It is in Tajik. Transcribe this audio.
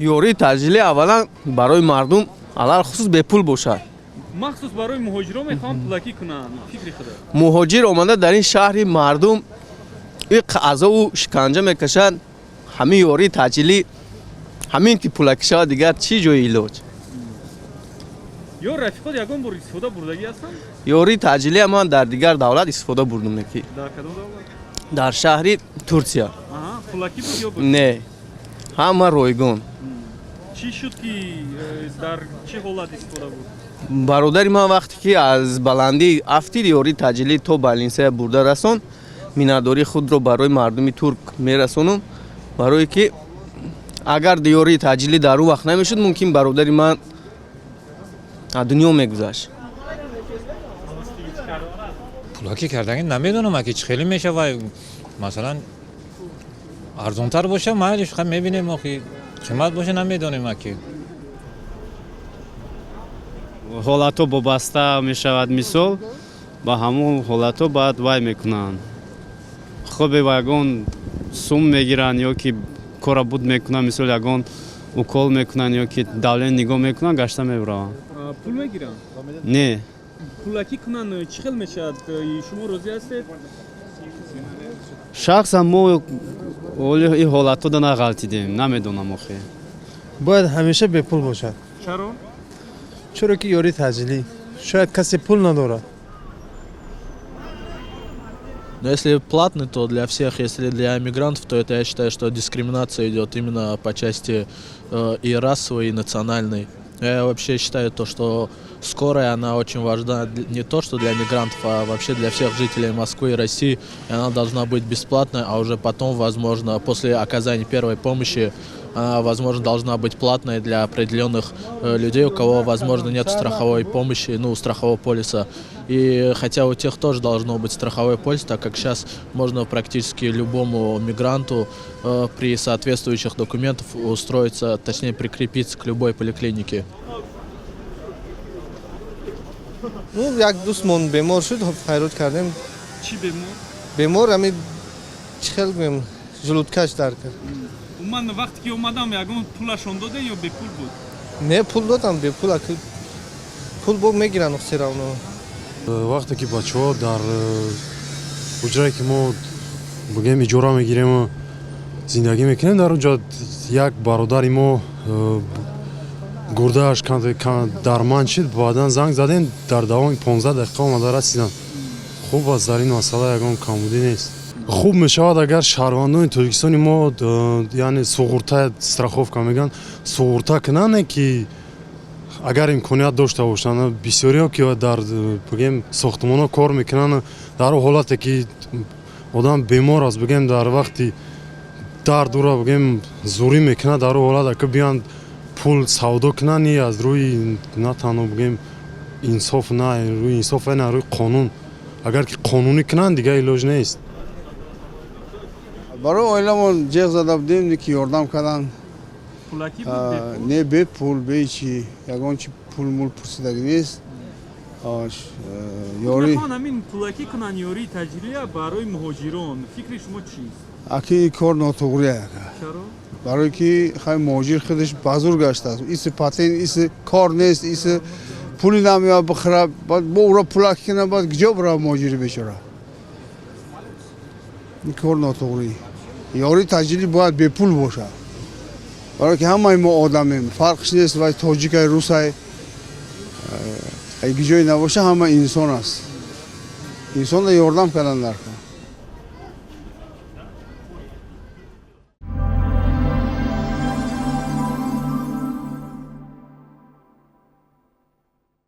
Ёрии таъҷилӣ аввалан барои мардум алалхусус бепул бошад. Махсус барои муҳоҷирон мехоҳам пулакӣ кунанд, фикри худо. Муҳоҷир омада дар ин шаҳри мардум иқ азобу шиканҷа мекашад. Ҳамин ёрии таъҷилӣ ҳамин ки пулакӣ шавад, дигар чӣ ҷои илоҷ? Ё рафиқот ягон бор истифода бурдагӣ ҳастанд? Ёрии таъҷилия ман дар дигар давлат истифода бурдум, ки Дар кадом давлат? Дар шаҳри Турсия. Аҳа, пулакӣ буд ё буд? Не, ҳама ройгон. Чӣ шуд ки дар чӣ ҳолат истифода буд? Бародари ман вақте ки аз баландӣ афтид, ёрии таъҷилӣ то больница бурда расон. Миннатдории худро барои мардуми турк мерасонам, барое ки агар ёрии таъҷилӣ дар он вақт намешуд, мумкин бародари ман аз дунё мегузашт. Пулакӣ карданги намедонам, аки чӣ хеле мешава. Масалан, арзонтар боша, майлиш, ха, мебинем, охи қимат боша, намедонем, аки. Ҳолатҳо вобаста мешавад, мисол, ба ҳамон ҳолатҳо баъд вай мекунанд, хубе ягон сум мегиранд ё ки кора буд мекунанд, мисол, ягон укол мекунанд ё ки давление нигоҳ мекунанд, гашта мебараванд. Пул мегиранд? Не. Пулакӣ кунанд, чӣ хел мешавад? Шумо розӣ ҳастед? Шахсан мо оли ин ҳолатҳо да нағалтидем, намедонам охе. Бояд ҳамеша бепул бошад. Чаро? Чаро ки ёрии таъҷилӣ шояд касе пул надорад. Но если платный, то для всех, если для иммигрантов, то это, я считаю, что дискриминация идет именно по части и расовой, и национальной. Я вообще считаю то, что скорая, она очень важна не то, что для мигрантов, а вообще для всех жителей Москвы и России. И она должна быть бесплатной, а уже потом, возможно, после оказания первой помощи, она, возможно, должна быть платной для определенных людей, у кого, возможно, нет страховой помощи, ну, страхового полиса. И хотя у тех тоже должно быть страховой полис, так как сейчас можно практически любому мигранту при соответствующих документах устроиться, точнее, прикрепиться к любой поликлинике. Ну, як дӯстмон бемор шуд, файрод кардем. Чӣ бемор? Бемор ами чӣ хел гӯем, желудка ш дард кард. Умуман, вақте ки омадам, ягон пулашон додем ё бепул буд? Не, пул додам, бепул аки пул бо мегиранд всё равно. Вақте ки бачаҳо дар ҳуҷрае ки мо бигем иҷора мегирему зиндагӣ мекунем, дар онҷо як бародари мо гурдааш дарманд шид, баъдан занг задем, дар давоми 15 дақиқа омада расиданд. Хуб аст, дар ин масъала ягон камбудӣ нест. Хуб мешавад, агар шаҳрвандони Тоҷикистони мо яъне суғурта, страховка мегӯянд, суғурта кунанд, ки агар имконият дошта бошанд. Бисёриҳо ки дар бигем сохтмонҳо кор мекунанд, дар он ҳолате ки одам бемор аст, бигем, дар вақти дард ӯро, бигем, зӯрӣ мекунад, дар он ҳолат ака биёянд, пул савдо кунанд, и аз рӯи на танҳо, бигем, инсоф, на рӯи инсоф, на рӯи қонун. Агар ки қонунӣ кунанд, дигар илоҷ нест. Барои оиламон ҷеғ зада будем, ки ёрдам карданд. Пулакӣ буд, бепул? Не, бепул, бечи, ягон чи пул-мул пурсидагӣ нест. Ёрӣ Мехоҳанд ҳамин пулакӣ кунанд ёрии таъҷилия барои муҳоҷирон, фикри шумо чист? Аки ин кор нотуғрия. Чаро? Барое ки хай муҳоҷир худаш базур гаштааст, иси патент, иси кор нест, иси пули намеояд бихӯра, баъд бо ӯро пулакӣ кунад, баъд куҷо бирава муҳоҷири бечора? Ин кор нотуғрӣ. Ёрии таъҷилӣ бояд бепул бошад, барое ки ҳамаи мо одамем, фарқш нест вай тоҷикай, русай, ай ҷое набоша, ҳама инсон аст, инсонро ёрдам кардан дар кор.